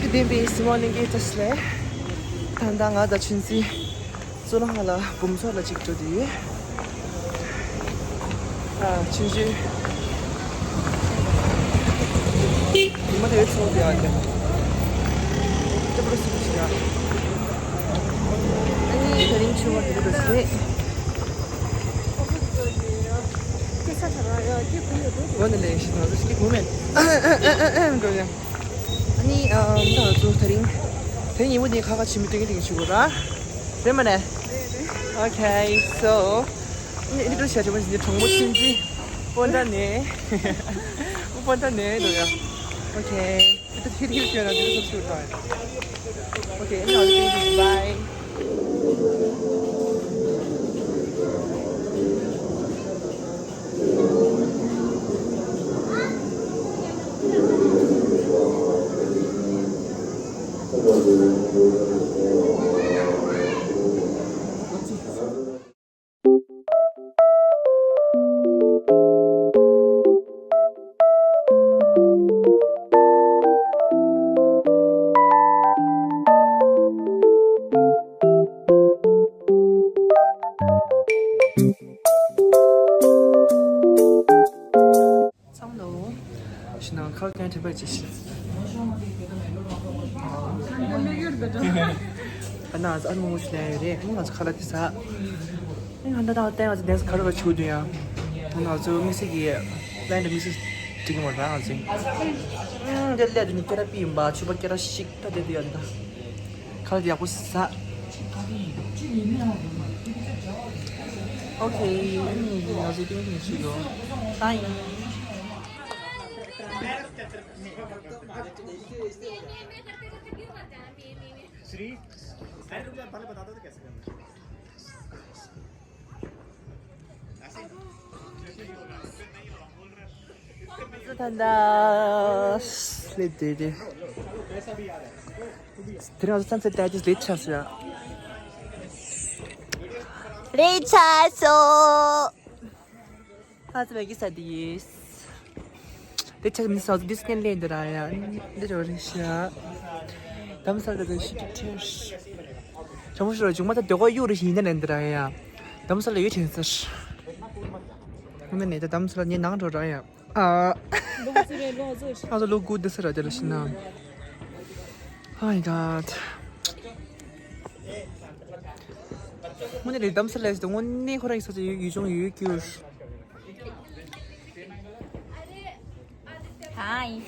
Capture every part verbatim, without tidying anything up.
བདེན་པའི་སི་མོ་ལིང་གི་ཏེས་ལེ། ད་ལྟ་ང་དང་ཆུན་སྲི་གཙུག་ལག་ཁང་ལ་འབུམ་ཚོགས་ལ་གཅིག་འགྲོ་དུས། ཨ་ཆུན་སྲི། ཉི་མ་དེ་ཚོགས་དེ་ཨ་ཀྱང་། ལྟ་བུ་སི་ཀུ་ཤི་ཡ། ཨ་ནི་དེ་རིང་ཆུ་བ་དེ་འགྲོ་ཟེར། འོ་ན་ལས་ཤི་ཐང་ཟེར་ཤི་གུ་མེན། འགྲོ་ཡ། ཨ་ནི་ཨམ་ད་ང་ཚོ་དེ་རིང་དེ་རིང་ཉིན་མོ་འདི་ཁ་ཁ་ཆེན་མོ་སྟོན་གྱི་དེ་གི་ཞུ་དགོས་ར། རེད་མ་ནས། Okay, so ནི་འདི་འདྲ་བྱ་བྱ་བ་ཞིག་ནི་གྲོགས་མོ་ཆུན་སྲི་སྤོན་ཊ་ནས། སྤོན་ཊ་ནས་འགྲོ་ཡ། Okay, ཧིར་ཧིར་ཧིར་བྱས་ན་འདི་འདྲ་སོབ་སོབ་རེད། Okay, anyway, bye. ཚང་མ་ལོ། ཤི་ན་ཁ་ཁ་དྲན་པ་ཅི་ཤི། ཨ་ན་ཨ་མོ་ཤི་ལ་ཡོད་རེད། ང་ཚོ་ཁ་ལ་དེ་ས། ཨེ་ང་ད་ད་ལྟ་ང་ཚོ་དེ་ས་ཁ་ར་བ་ཆུ་དུ་ཡ། ང་ཚོ་དམིགས་བསལ་གྱི་ལན་དུ་དམིགས་བསལ་སྒྲིག་མ་ར་ང་ཚོ། ཨང་དེ་ལས་དུ་ནི་ཀེ་ར་པི་ཡིན་པ་ཆུ་པ་ཀེ་ར་ཤིག་ད་དེ་དུ་ཡ་ད། ཁ་ལ་དེ་ཡག་པོ་ས། Okay, ཨ་ནི་ང་ཚོ་ཏིང་ཏིང་ཞིག་ཡོད། Bye. श्री, अरे रुक जा, पहले बता दो तो कैसे करना है। ད་ལྟ་སླེབས་བསྡད་དེ། དེ་རིང་ང་ཚོ་སན་སེ་ཊི་ད་ཅིག་ལེ་ཊི་ཆགས་སོང་ཡ། ལེ་ཊི་ཆགས་སོང་། ཨ་ཙི་མ་གི་ས་དེ་ཡིས། དེ་ཆགས་མི་ས་དེ་སི་ཀེན་ལེན་དེ་ར་ཡ། འདི་རོ་རེ་ཤ། དམ་ས་ལ་དེ་ཤི་ཏི་ཁྲེར། ཇོ་མོ་ཤི་རོ་ཇུང་མ་ད་དེ་གོ་ཡུ་རེ་ཤི་ཡིན་ན་ལེན་དེ་ར་ཡ། དམ་ས་ལ་ཡུ་ཆེན་སར། ཁོང་ནས་ད་དམ་ས་ལ་ཉེ་ནང་འགྲོ་ར་ཡ། ཨ། ལོ་ཚོད་རེད་ལོ་ཚོད། ཨ་ཚོ་ལོ་དགུ་དེ་སར་ར་དེ་ལ་ཤི་ན། Oh my god. དངོས་གནས་རེད། དམ་ས་ལས་དངོས་གནས་ཁོ་རང་གི་ས་ཆ་ཡུལ་ལྗོངས་ཡོད་རྒྱུ། Hi.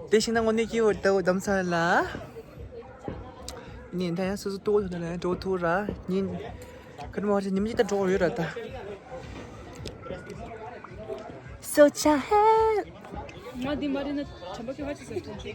དེ་ཤིང་ན་དངོས་གནས་སྐྱིད་པོ་འདུག་དམ་ས་ལ། ནི་ད་ཡང་སོ་སོ་ལྟོ་གོ་ཐུབ་ན་འགྲོ་ཐུབ་ར་ཉིན། ཁ་ནུ་མ་ཧོར་ཉིན་གཅིག་ད་འགྲོ་ཡོད་ར་ད། སོ་ཆ་ཧེ། ང་འདི་མ་རེད་ན་དྲན་པ་ཁྱོད་ཧ་ཅི་ཟེར་ཐོང་ཆུ།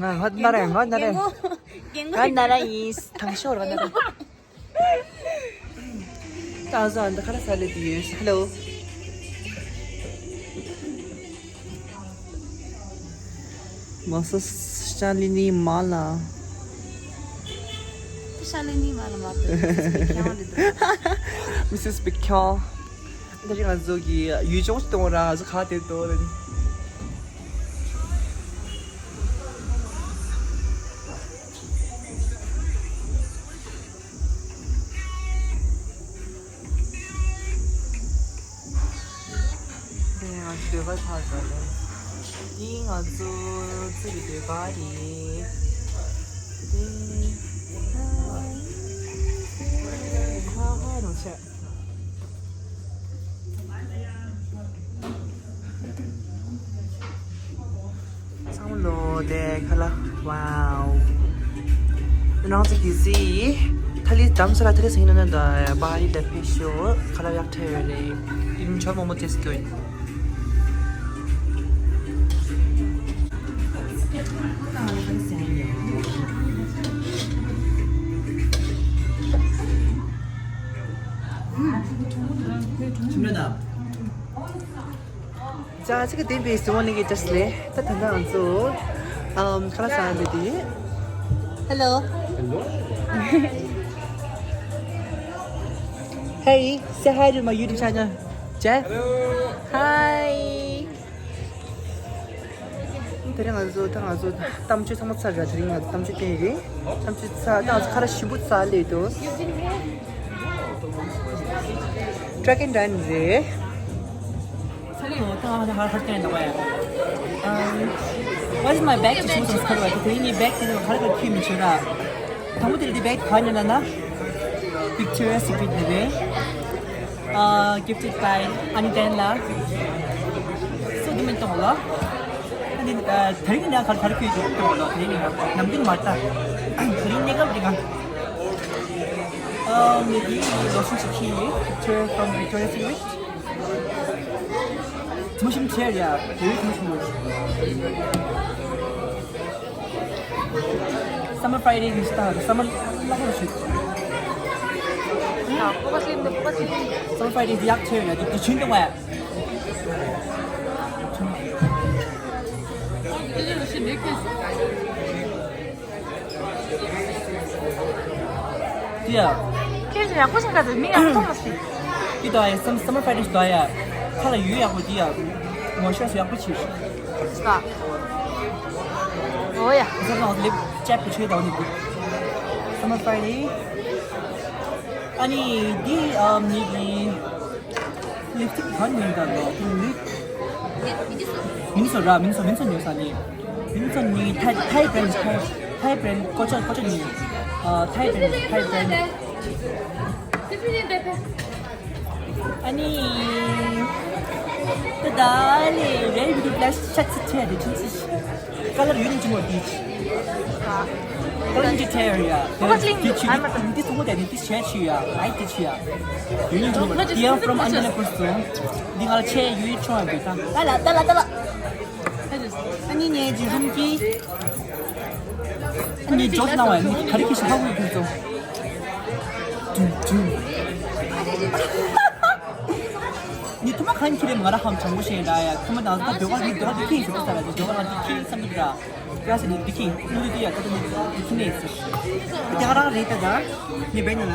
ང་ང་ན་ར་ང་ན་ར། རྒན་གོག་ང་ན་ར་ཡིན། དང་ཤོར་བ་ན་ར། ད་བཟོ་ཨ་འདི་ཁ་ར་ས་ལེ་དུ་ཡོད། Hello. མ་ས་ཤ་ལི་ནི་མ་ལ། ཤ་ལི་ནི་མ་ལ་མ་ཏི། Missus Big Cat. འདི་རིང་ང་ཚོ་གི་ཡུལ་ལྗོངས་གཏོང་ར་ང་ཚོ་ཁ་དེ་ཏོ་ར་ནི། དེ་ང་ཚོ་སྡོད་པ་ཚར་ཚར་རེད། འདི་ང་ཚོ་ཚེ་གི་སྡོད་པ་རེད། དེ་ཧ་ཧ་རང་ཆེ། ཚང་མ་ལོ་དེ་ཁ་ལ། Wow. རང་ཚོ་གི་སི་ཐ་ལི་དམ་ས་ལ་ཐ་ལི་སིང་ན་ན་ད་བ་ཡི་ད་ཕེ་ཤོ་ཁ་ལ་ཡག་ཐེ་བེ་རེ། ཡིན་ཆོར་མོ་མོ་ཏེས་ཀོ་ཡིན། ཅ་ཅི་གི་དེ་བེ་སི་ཝོ་ནི་གི་ཏེས་ལེ། ད་ད་ད་ང་ཚོ་ཨམ་ཁ་ལ་ས་འདི་དེ། Hello. Hey, say hi to my YouTube channel. Jeff. Hi. དེ་རིང་ང་ཚོ་ད་ང་ཚོ་གཏམ་བརྗོད་ཚང་མ་ཚར་ར། དེ་རིང་ང་ཚོ་གཏམ་བརྗོད་བསྟན་ཡོད་རེད། གཏམ་བརྗོད་ཚར། ད་ང་ཚོ་ཁ་ར་ཞིམ་པོ་ཚར་སླེབས་འདུག Track and Dine རེད། Hello, ད་ང་ཧར་ཧར་བསྟན་འདུག་བས། What is my bag? ཅེས་ཞུ་སོང་། ཁར་བ་དེ་ངའི་bag དེ་ཁར་བ་ཁྱི་མི་ཆོད་ར། དང་པོ་དེ་ལ་དེ་bag ག་ཉོ་ན་ན། Victoria's Secret ནས་རེད། Gifted by Ani Ten ལ། སོ་དེ་མིན་གཏོང་ལ། ཨ་ནི་དེ་རིང་ནས་ག་རེ་ག་རེ་ཁྱི་ཡོད་གཏོང་ལ། དེ་རིང་ནས་ནམ་རྒྱུན་མ་ལྟ། དེ་རིང་གནས་སྐབས་འདི་ག་ཨ་ནི་དེ་ལོ་སུམ་ཅུ་ཁྱི་ཡོད། Picture from Victoria's Secret. ཐུང་ཞིམ་ཆེར་ཡ། དེ་ཐུང་ཞིམ་ཡོད། Summer Friday གི་སྟ་Summer ལ་ཧོ་ཤི། Summer Friday ཡག་ཆེར་ཡ། དེ་ཆུན་དུ་བ། དེ་ཡ། ཁྱེད་ཚོ་ཡག་པོ་ཞིག་ག་ཚོད་མི་ཡག་པོ་མ་ཤེས། དེ་དང་ཡ་སམ་སམ་མར་ཕ་རེ་ཞིག་དང་ཡ། ཁ་ལ་ཡོད་ཡག་པོ་དེ་ཡ། ངོ་ཤེས་སུ་ཡག་པོ་བྱེད་ཤིག་ཨོ་ཡ། ས་ལོག་ལེབ་ཅེབ་ཀྱི་ཆོས་དང་ནི་འདུག Summer Friday ཨ་ནི་དེ་ཨམ་ནི་དེ། ལིབ་སྟིག་གང་ཉོས་ད་ལོ། མིན་སོ་ར། མིན་སོ་མིན་སོ་ཉོས་ས་ནི། མིན་སོ་ནི་ཐའི་ཐའི་བྲན་ཌི། ཐའི་ཐའི་བྲན་ཌི་ཀོ་ཅོ་ཀོ་ཅོ་ཉོས། ཨ་ཐའི་བྲན་ཌི། ཐའི་བྲན་ཌི། ཨ་ནི་ད་ད་ནི་རེད་བི་ཌི་ཡོ་ལ་ཤ་ཚི་ཆེ་དེ་ཆུ་ཚི། Color ཡུན་ཅི་མོ་དེ་ཆི། Color ཡུན་ཅི་ཐེ་ཡོད་ཡ། ཁོ་ལིང་དེ་ཆི་ཨ་མ་ད་འདི་ཐུང་མོ་དེ་ནི་དེ་ཆེ་ཆི་ཡ། ལའི་དེ་ཆི་ཡ། ཡུན་ཅི་མོ། They are from Andhra Pradesh. འདི་ང་ལ་ཆེ་ཡུན་ཆུང་ཡ་བེ་ད། ད་ལ་ད་ལ་ད་ལ། ཨ་ནི་ངས་ཇི་རུམ་གི། ཨ་ནི་ཇོག་ན་བ་ནི་ག་རེ་གི་ཤ་ཧ་གོ་ཡི་ཁུ་ཚོ། ཏུ་ཏུ། ནི་ཐུ་མ་ཁན་ཁྱི་རེ་མ་ར་ཧམ་ཆང་མོ་ཤེས་ར་ཡ། ཐུ་མ་དང་ད་བེ་བ་ནི་བེ་བ་དི་ཁི་ཡིན་ཟེར་ས་ར། བེ་བ་ལ་དི་ཁི་སམ་དུ་ར། ཡ་སི་ནི་དི་ཁི་ནུ་དི་ཡ་ད་དུ་ནི་དི་ཁི་ནེ་སི། དེ་ག་རང་རེད་ད་ད། ནི་བེ་ནི་ལ།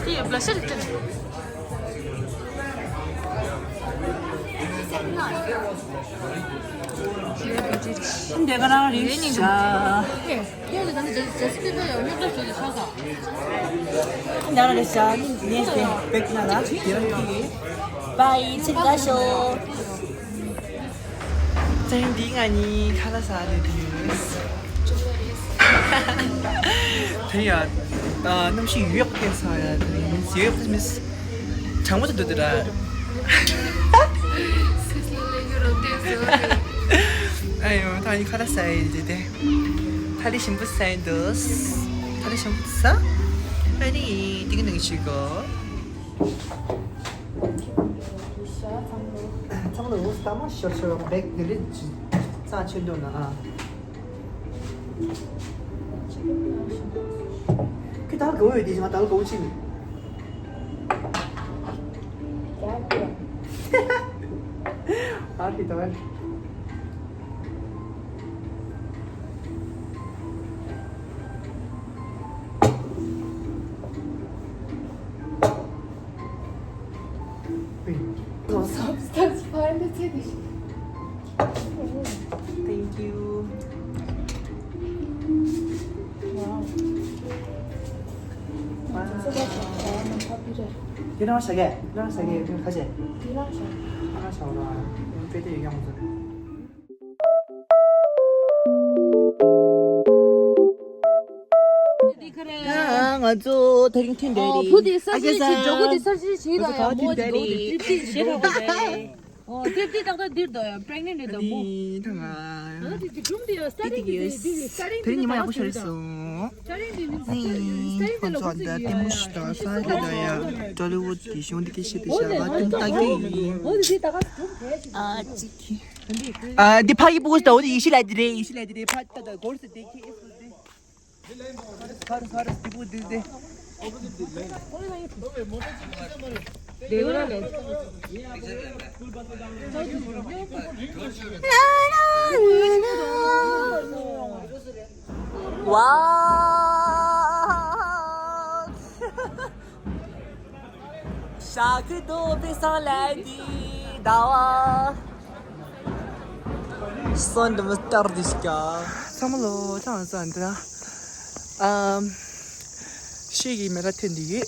དི་ཡ་བླ་ཤ་རེད་ད། དེ་ག་རང་རེད་ཤག་ཡ་རེ་ཤ་ནི་ནེ་སི་པེག་ན་ལ་དེ་རང་གི་བའི་ཚིག་ལ་ཤོ། ཚན་འདི་ང་གཉིས་ཁ་ལག་ཟ་ནས་དུས་དེ་ཡ་གནམ་གཤིས་ཡོད་ཁེ་ས་ཡ་དེ་མི་ཡོད་ཁེ་མི་གྲང་མོ་དུ་འདུག་དེ་ར། སིས་ལ་ལེ་ཡུ་རོ་ཏེ་ཟོ་ཨ་ཡོ་ད་ཡི་ཁ་ལག་ཟ་ཡི་དེ་དེ། ཐ་ལི་ཞིམ་པོ་ཟ་ཡི་འདུག་ཐ་ལི་ཞིམ་པོ་ཟ། ཨ་ནི་དེ་གི་ནང་ཞིག་གོ། ཚང་མ་ལ་འུ་སྟ་མ་ཤོར་ཤོར་བ་བེག་དེ་རེད། རྩ་ཆེན་འདོད་ན་ཨ། ཁྱོད་ད་ལ་ག་བོ་ཡོད་དེ་ང་ད་ལ་ག་བོ་ཕྱིན་ནི། ཨ་རི་ད་རི། Thank you. Wow. དེ་རང་ཤ་གས། དེ་རང་ཤ་གས། དེ་ཁ་ཤས། དེ་རང་ཤ། དེ་རང་ཤ་བ་ལ་དཔེ་དེ་ཡོད་ཀྱང་མ་ཚོད། ང་ཚོ་དེ་རིང་ཐུན་བསྡད་རེད། བུ་དེ་ས་ཞིག་ཅིག་འགྲོ་གི་དེ་ས་ཞིག་ཅིག་ལ་ཡང་མོ་དེ་འགྲོ་གི་དེ་ཏིབ་ཏིབ་བྱེད་རོགས་གི་རེད། ཨོ་དེ་དེ་ཏག་ཏག་འདིར་འདུག་ཡ། པྲེག་ནེན་རེད་འདུག་མོ། ཨ་ནི་ད་ང་། ཨ་དེ་དེ་སྒྲུང་དེ་ཡ་སྟ་རེ་དེ་དེ་དེ་དེ་སྟ་རེ་དེ་ནི་ཉི་མ་ཡག་པོ་ཤར་སོང་། སྟ་རེ་དེ་ནི་སྟ་རེ་དེ་ལ་ཁོ་ཚོ་ཡ་ལྟད་མོ་ཞིག་དང་ས་དེ་ད་ཡ་ཌོ་ལི་ཝུཌ་གི་གཞུང་དེ་སྐད་བཤད་དེ་བཞག་ལ་དེ་ལྟ་གི་ཡིན། ཨོ་དེ་དེ་ད་ག་སྒྲུང་དེ་ཅིག་ཨ་འདི་ཕ་གི་པུ་སྟ་འོ་དེ་ཡེ་ཤི་ལ་དེ་རེད། ཡེ་ཤི་ལ་དེ་རེད། ཕ་ད་ད་གོར་སི་དེ་ཁེ་ཨེ་སི་དེ། Far, far, people this day. Wow! ཤ་ཁུ་རྡོ་པེ་སང་ལ་དི་ཟླ་བ། སོན་དུ་མི་ལྟར་དུ་སྐྱ། ཚང་མ་ལོ་ཚང་སོན་དུ། ཨམ། ཤེས་ཀྱི་མེ་ར་འཐེན་འདི་ཡོད།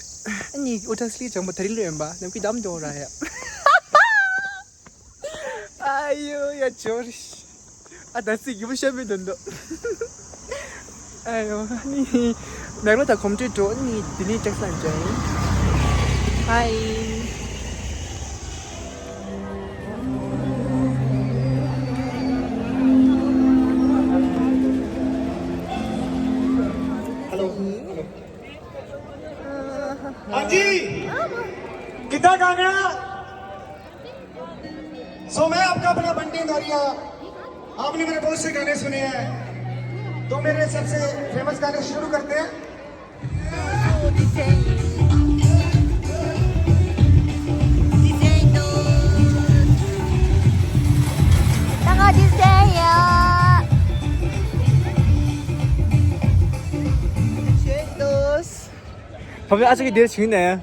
ཨ་ནི་ཨོ་ཏྲ་སི་ལི་ཅང་པོ་ད་རིང་ལོས་ཡོན་པ་ནམ་གི་དམ་འདོ་ར་ཡ། ཨ་ཡོ་ཡ་ཇོར། ཨ་ད་སི་གི་བུ་ཤ་མི་དོན་དོ། ཨ་ཡོ་ཨ་ནི་མེག་ལོ་ད་གོམ་ཏྲེ་འགྲོ་ནི་དི་ནི་ཏེག་སན་ཅན། ཧའི། hello. Hello. हाँ जी। कितना गाना? सो मैं आपका अपना बंटी नोरिया। आपने मेरे बहुत से गाने सुने हैं, तो मेरे सबसे फेमस गाने शुरू करते हैं। ཕ་བའི་ཨ་ཅག་གི་འདིར་བྱིན་ནས།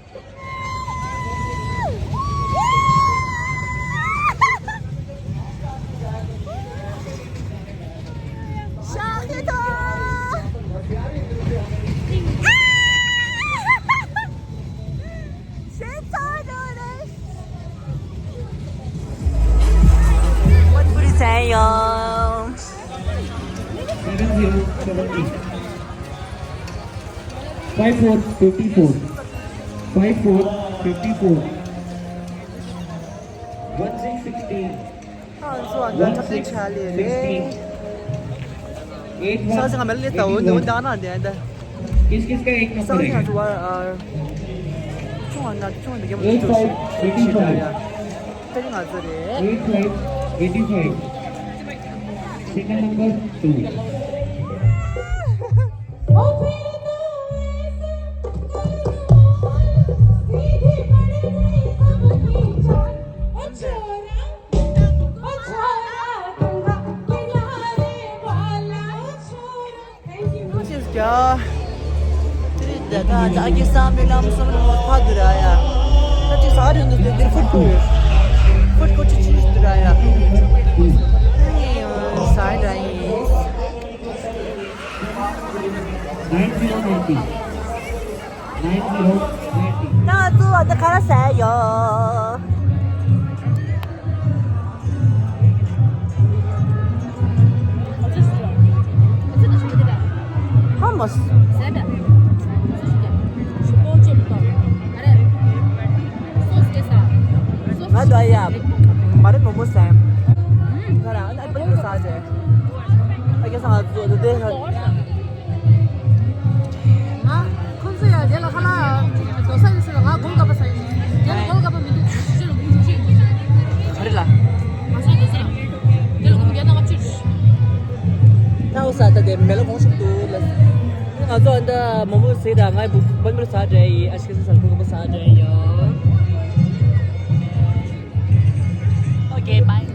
Seven zero seventy. Five four fifty four. Five four fifty four. One six sixteen. One six sixteen. Eight one. किस किस का एक नंबर है? Eight five eighty five. Eight five eighty five. Single number two. Nine zero ninety. Nine zero ninety. ད་ཚོ་བ་ད་ག་ར་ཟ་ཡོད། Hummus. ང་དོ་ཡ། མ་རེད་མོ་མོ་སེམས། ང་རང་ཨ་པ་ནི་ས་རེད། ཨ་ཀྱེ་སང་ང་ཚོ་དེ་ང་ཁོང་ཚོ་ཡ་དེ་ལ་ཧ་ལ་དོ་ས་ཡོད་ཟེར་ལ་ང་གོང་ག་པ་ས་ཡོད། དེ་ལ་གོང་ག་པ་མི་འདུག་ཕྱི་ལ་གོང་ཚོ་ཅི། ག་རེ་ལ། ང་ས་དེ་ས་དེ་ལ་གོང་ག་ན་ང་ཕྱིར། ད་འོ་ས་ད་དེ་མེ་ལ་གོང་ཞིག་འདུག་ལ། ང་ཚོ་ཨ་ད་མོ་མོ་ཟེར་ད་ང་བུ་བུ་མོ་ས་འདྲ་ཡི་ཨ་ཤི་ས་ས་གོང་ག་པ་ས་འདྲ་ཡི། Okay, bye.